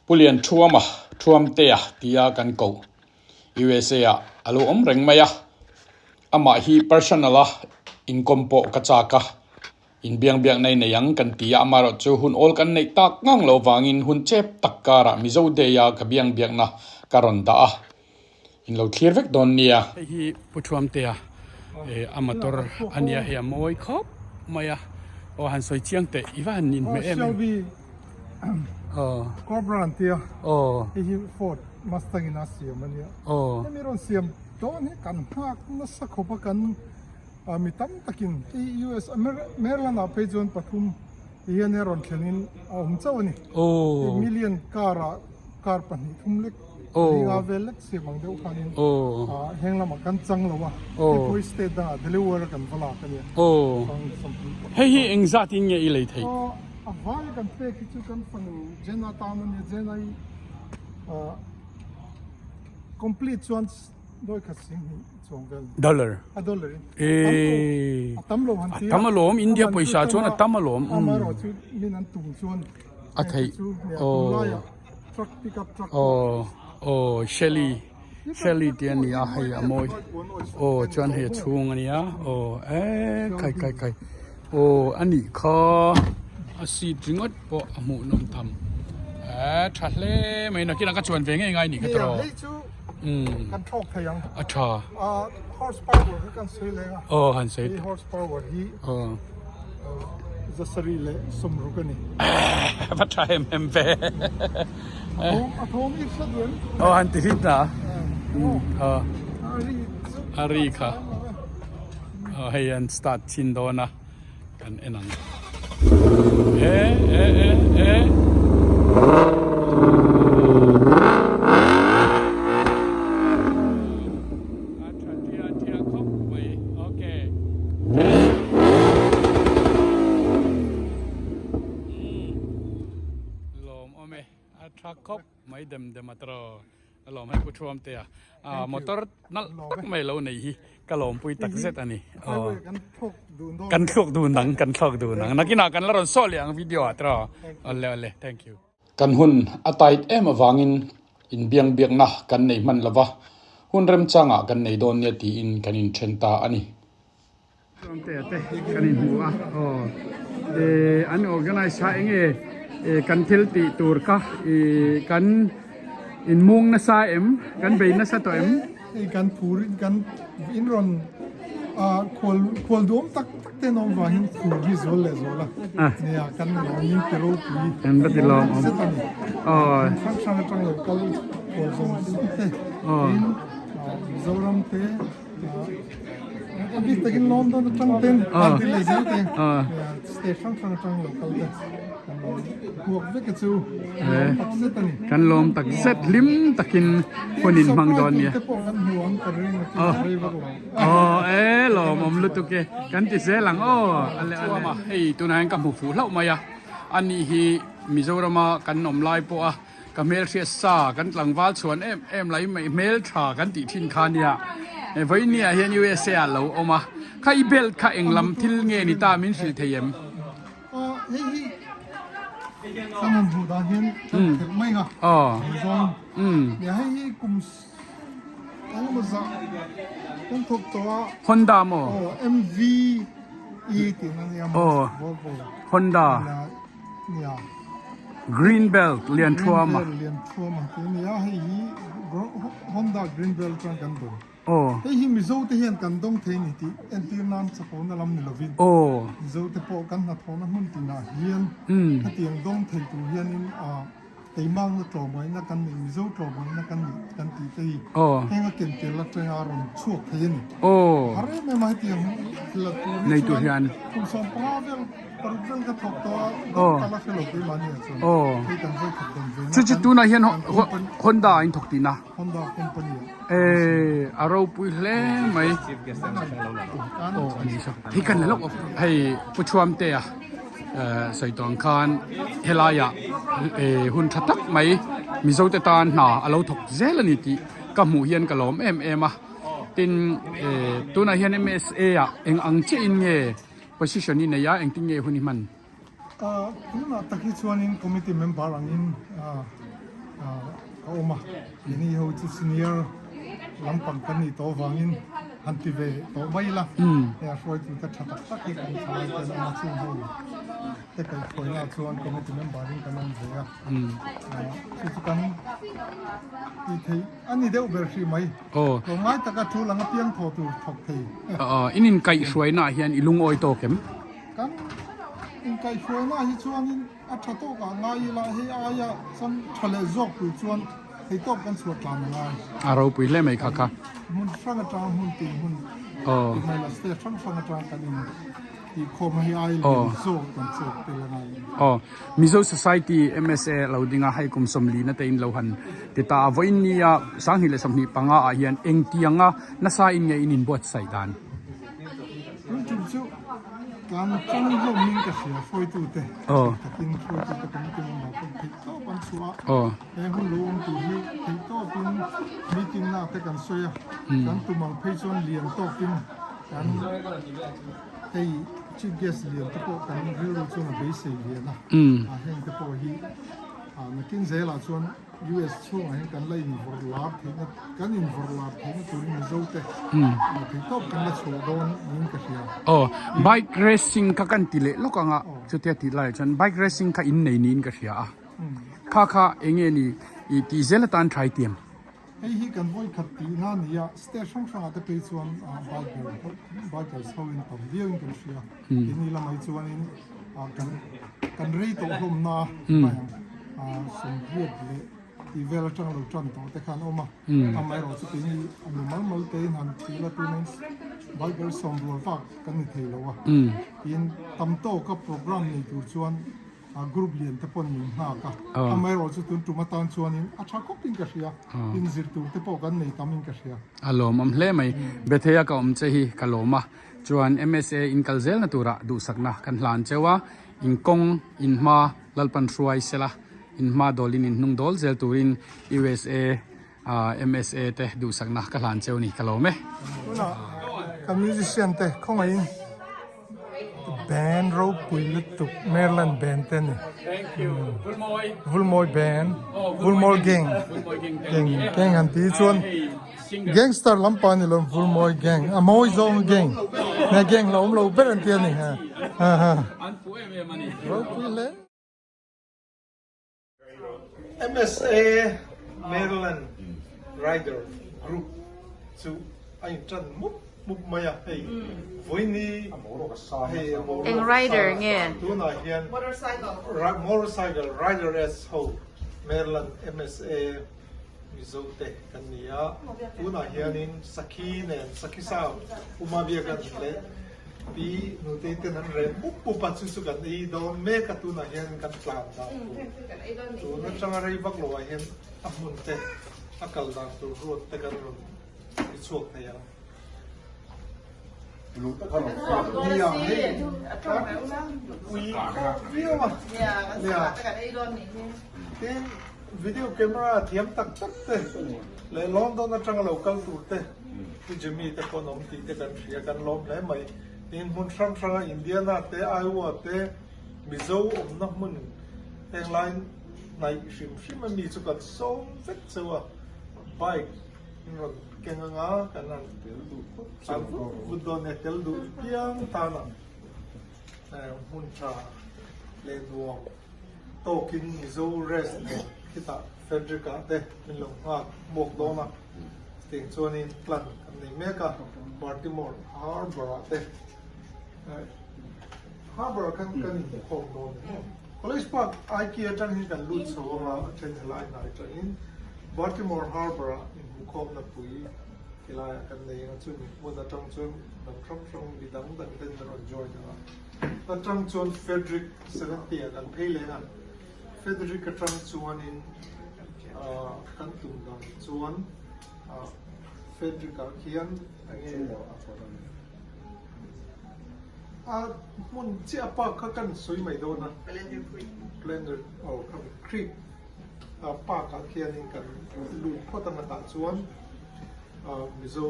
Pu Lianthuama, Thuamtea tia kan koh USA ah a lo awm reng mai a. Amah hi personal a inkawm pawh ka chak a, inbiang biakna i nei ang kan ti a, amaherawhchu hun awl kan neih tak ngang loh vangin hun chep tak karah Mizo Day a ka biang biakna ka rawn dah a. In lo thlir vek dawn nia. Hei hi Pu Thuamtea a motor a nia hei a mawi khawp mai a, aw han sawi chiang teh i va han inhmeh em em. Shelby Aw. Cobra an tia. Aw. Hei hi Ford Mustang in a siam a nia. Aw. Hemi rawn siam dawn hi kan nghak nasa khawp a kan mi tam takin hei US Maryland ah phei chuan pathum ti hian a rawn thlen in a awm chauh a ni. Aw. Million car ah car pahnih thum lek. Ringa vel lek siam ang deuh khanin heng lamah kan chang lo a, hei state dangah Delaware a kan va lak a nia. Hei hi eng zatin nge i lei theih? A vai kan pek hi chu kan fanu Jenna tan a nia, Jenna hi complete chuan dawi khat sing hnih chuang vel. Dollar? A dollar in. A tam lo, a tam lo han ti a. A tam alawm, India pawisa chuan a tam alawm. Amaherawhchu min an tum chuan a theih. Aw. Aw aw Shelly Shelly tih a ni a hei a mawi aw chuan hei a chhung a nia aw eee khai khai khai aw a nih kha a seat ringawt pawh a hmuh nawm tham eee tha hle mai nakinah ka chuan ve ngei ngai nih kha tawh umm a tha aw han sawi aw. Zasarih leh sawmruk a ni. Va tha em em ve. A thawm i hre duh em? Aw han ti hit na. Aw. A ri kha. Aw hei an start chin dawn a. Kan en ang. E e e e. A tha tia tia khawp mai. Okay. Lawm awm e. A tha khawp mai dem dem a tawh. A lawm hei Pu Thuam te a. A motor nalh tak mai lo nei hi ka lawmpui tak zet a ni. Kan thluk dun ang, kan thluk dun ang. Nakinah kan la rawn sawh leh ang video ah tawh. Awle awle. Thank you. Kan hun a tight em avangin inbiang biakna kan nei hman lova, hun remchangah kan nei dawn nia tiin kan inthen ta a ni. Chuangtea te kan inhmu a, aw eh an organise a enge eh kan thil tih tur kha ih kan inmung nasa em kan bei nasa tawh em? Hei kan phur in kan in rawn ah khual khual duam tak tak te an awm vangin phur hi zual leh zual a nia kan lawm in ti ropui kan va ti lawm awm zet a ni aw hrang hrang atang lo kal khual zawng zawng te tin Mizoram te a bik takin London atang ten an ti leh zel te state hrang hrang atang lo kal te kan lo huak vek a chu lawm tak zet a ni kan lawm tak zet hlim takin hun in hmang dawn nia aw e lawmawm lutuk e kan ti zel ang aw ale ale hei tunah hian ka hmu fuh hlauh mai a ani hi Mizorama kan awm lai pawh a ka hmelhriat sa kan tlangval chhuan em em lai mai hmeltha kan tih thin kha nia vawiin ah hian USA ah lo awm a kha i belt kha eng lam thil nge ni ta min hrilh thei em. Aw hei hi kan han hmuh dan hian kan khelh mai nga zawng nia hei hi kum engemaw zah kan thawk tawh a Honda maw aw MVE tih na nia Volvo Honda nia Green Belt Lianthuama Green Belt Lianthuama tih nia hei hi Honda Green Belt chuan kan dawng Aw. Hei hi Mizo te hian kan dawng thei ni tih entir nan chakawna lam ni lovin Aw. Mizo te pawh kan hnathawhna hmun tinah hian hetiang dawng thei tur hianin keimahna tlawmngaihna kan neih Mizo tlawmngaihna kan nih kan tih te hi Aw. heng a ken tel atanga rawn chhuak thei a ni. Aw. Har em em a hetiang thil a tur hi Nei tur chuan hian. kum 15 vel paruk vel ka thawk tawh a Aw. ka la hre lo keimahni ah chuan Aw. hei kan vawi khat dawn ve na Chu chu kan tunah hian kan company Honda a inthawk tihna. Honda company ah. Eh a ropui hle mai. Aw a ni saw. Hei kan la lawk awk hei Pu Thuamtea eh sawi tawh ang khan helaiah eh hun tha tak mai Mizo te tan hna a lo thawk zel a ni tih ka hmuh hian ka lawm em em a. Tin eh tunah hian MSA ah eng ang chiah in nge position i nei a engtin nge hun i hman? Tunah tak hi chuanin committee member angin. a awm a, keini ho chu senior lampang kan nih tawh avangin han ti ve tawh mai ila, hei a hruaitute tha tak tak hi kan thalai te an awm a, chung ho te kaihhruaina ah chuan committee member in kan awm ve a, chu chu kan tih theih a ni deuh ber hrih mai, tlawmngai taka thu lang apiang thaw tur thawk thei. In inkaihhruaina ah hian i lungawi tawk em? Kan inkaihhruaina hi chuanin a tha tawkah ngai ila hei aia chuan tha leh zawk tur chuan thei tawk kan chhuah tlan a ngai. A ropui hle mai kha kha. Hmun hrang atang hmun tin hmun ti mai la state hrang hrang atang kan in tih khawm a hei aia lian zawk kan chhuak tel a ngai. Aw Mizo Society MSA lo dinga hei kum 40 na te in lo han ti ta a vawiin nia 2025 ah hian engtianga nasa in nge in inbuatsaih dan. Tun tum chu kan chang hlawm in ka hria hruaitute takin hruaitute committee member pawh theih tawp an chhuah a, he hun lo awm tur hi theih tawpin meeting na te kan sawi a, kan tum ang phei chuan lian tawkin kan hei chief guest lian te pawh kan rilru chuan a beisei lian a, heng te pawh hi nakin zelah chuan US chhungah hian kan la invawrh lar theihna kan invawrh lar theihna turin Mizo te thei tawp kan la chhuah dawn niin ka hria. Aw, bike racing kha kan ti leh lawk anga chutia tih laiah chuan bike racing kha in nei niin ka hria a, kha kha eng nge ni i tih zel atan try tiam? Hei hi kan vawi khat tihna a ni a, state hrang hrangah te phei chuan biker bikers ho in tam viau in kan hria, keini lamah hi chuanin kan kan rei tawh hlawmna mai ang 80 leh tih vel atang lo tan tawh te khan a awm a, amaherawh chu keini a mi mal mal tein han thil a tunin biker sawm rual vak kan ni thei lo a, tin tam tawka program nei tur chuan A group lian te pawn min nghak a, amaherawh chu tun tum atan chuanin a tha khawpin ka hria, inzir tur te pawh kan nei tamin ka hria. A lawmawm hle mai, Bethea ka awm che hi ka lawm a, chuan MSA in kal zelna turah duhsakna kan hlan cheu a, in kawng, in hma Lalpan hruai sela, in hma dawlin in hnung dawl zel turin USA MSA te duhsakna ka hlan cheu ni, ka lawm e. Tunah ka musician te khawngaihin Band ropui lutuk Maryland band te a ni. Thank you. Vulmawi. Vulmawi band. Vulmawi gang. Gang gang han ti chuan gangster lampa ni lo Vulmawi gang. A mawi zawng gang. Nge gang la awm lo ber an ti a ni. Ha ha. An pu em em a ni. Ropui hle. MSA Maryland Rider Group chu a intan mup mup mai a, hei vawiini hei a boruak Eng rider nge? Tunah hian Motorcycle Rider-S ho Maryland MSA Mizo te kan ni a, tunah hianin Sakhi nen Sakhi Sa Uma Biakan leh Pi Nutei ten an reh mup mup a, chu chu kan ei dawn mek a, tunah hian kan tlan dan tur tun atanga rei vak loah hian a hmun te a kal dan tur ruat te kan rawn ti chhuak thei ang. Nia hei ui khawp viau a, nia tin video camera thiam tak tak te leh London atanga lo kal tur te. Pu Jimmy te pawn awm tih te kan hria kan lawm hle mai. Tin hmun hrang hranga Indiana te, Iowa te, Mizo awmna hmun heng lai hnaih hrim hrim a mi chu kan sawm vek cheu a, bike in rawn keng anga kan han tel vut vut dawn nia, tel duh piang tan ang hmun tha leh nuam tawkin Mizo rest nen khitah Frederick ah te min lo nghak hmuak dawn a. Chutiang chuanin plan kan nei mek a, Baltimore Harbour ah te Harbour ah khan kan inhmukhawm dawn a ni. College Park IK atang hian kan lut chho anga a then helai hnai atangin Baltimore Harbour ah inhmukhawmna pui tilai ah kan nei anga chumi hmun atang chuan hnam hrang hrang mi dang dang ten an rawn join anga atang chuan Frederick 70 ah kan phei leh a. Frederick atang chuanin kan tum dan chuan Frederick ah khian enge a hmun chiah park kha kan sawi mai dawn a Blender oh Creek park ah khianin kan lut phawt anga tah chuan Mizo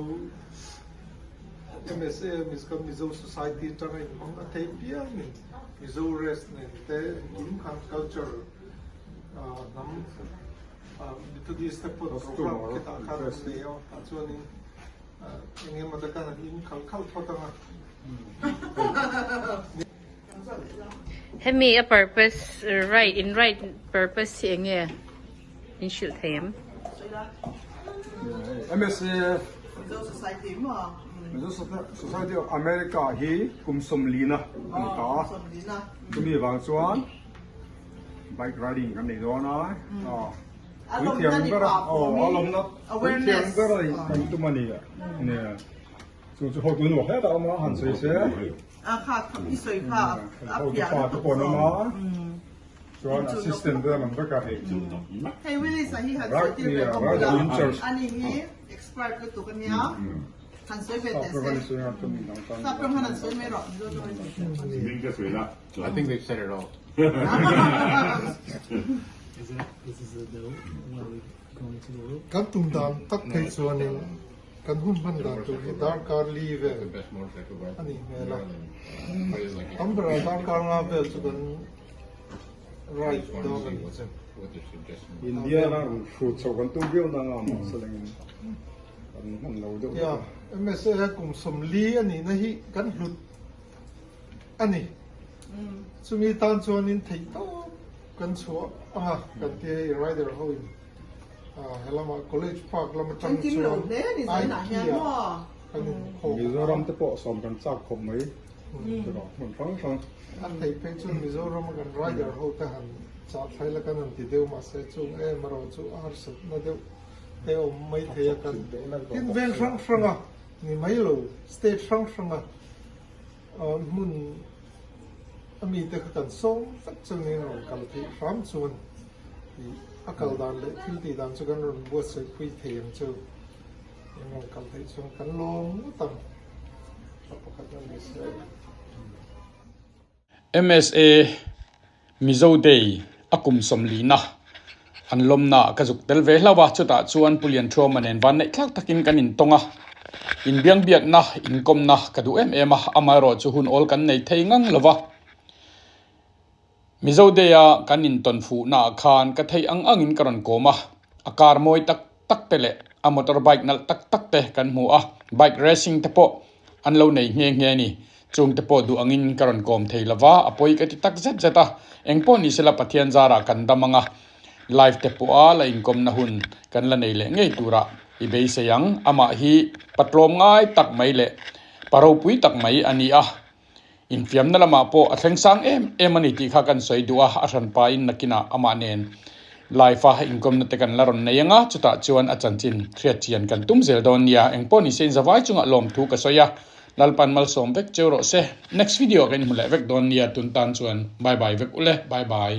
MSA Mizo Society atanga inhmang a thei piangin Mizo rest nen te engkim khan culture hnam Methodist te pawh program khitah khan an nei a, tah chuanin eng emaw te khan an in khalh khalh phawt ang a. Hemi a purpose right in right purpose hi eng nge in hrilh thei em? MSA Mizo Society of America hi kum sawmlina a ni ta a, chumi vang chuan Bike riding kan nei dawn a, puithiam ber a, aw a lawmna puithiam ber a kan tum a ni nia, chu chu hotu nuam hle tak awm a han sawi se, hotu pa te pawh an awm a, chuan assistant te an awm vek a hei, right nia right in charge. I think they've said it all. Kan tum dan tak phei chuanin kan hun hman dan tur hi darkar li vel a nih hmel a, tam berah darkar nga vel chu kan ride dawn a nih chu. India a rawn hrut chho kan tum viau nanga mahse lengin kan hman lo deuh. Nia, MSA kum 40 a nihna hi kan hlut. a ni. Chumi tan chuanin theihtawp kan chhuah ang a, kan ti hei rider ho in he lamah college park lam atang chuan IKEA kan inkhawm. Mizoram te pawh sawm kan chak khawp mai erawh hmun hrang hrang. A theih phei chuan Mizoram a kan rider ho te han chah thlai la kan han ti deuh mahse chung em erawh chu a harsatna deuh te awm mai thei a kan tin veng hrang hrang a ni mai lo state hrang hrang a. Hmun a mite kha kan sawm vek chuangin rawn kal theih hram chuan ih a kal dan leh thil tih dan chu kan rawn buatsaih pui thei ang chu. In rawn kal theih chuan kan lawm ngawt ang a pakhat a ni se. MSA Mizo Day a kum 40 na an lawmna ah ka zuk tel ve hlauh a, chutah chuan Pu Lianṭhuama nen vanneih thlak takin kan intawng a, inbiangbiakna, inkawmna ka duh em em a, amaherawhchu hun awl kan nei thei ngang lo va. Mizo Day a kan intawn fuhna ah khan ka theih ang angin ka rawn kawm a, a car mawi tak tak te leh a motor bike nalh tak tak te kan hmu a, bike racing te pawh an lo nei nghe nghe a ni. Chung te pawh duh angin ka rawn kawm thei lova, a pawi ka ti tak zet zet a. Eng pawh ni sela Pathian zarah kan dam ang a, live te pawha la inkawmna hun kan la nei leh ngei turah i beisei ang. Amah hi patlawm ngai tak mai leh pa ropui tak mai a ni a, infiamna lamah pawh a thleng sang em em a ni tih kha kan sawi duh a, a hranpain nakinah amah nen live a inkawmna te kan la rawn nei ang a, chutah chuan a chanchin hriat chian kan tum zel dawn nia. Eng pawh ni se inzavai chungah lawmthu ka sawi a. Lalpan malsawm vek cheu rawh se. Next video ah kan inhmu leh vek dawn nia tun tan chuan bye bye vek ule bye bye.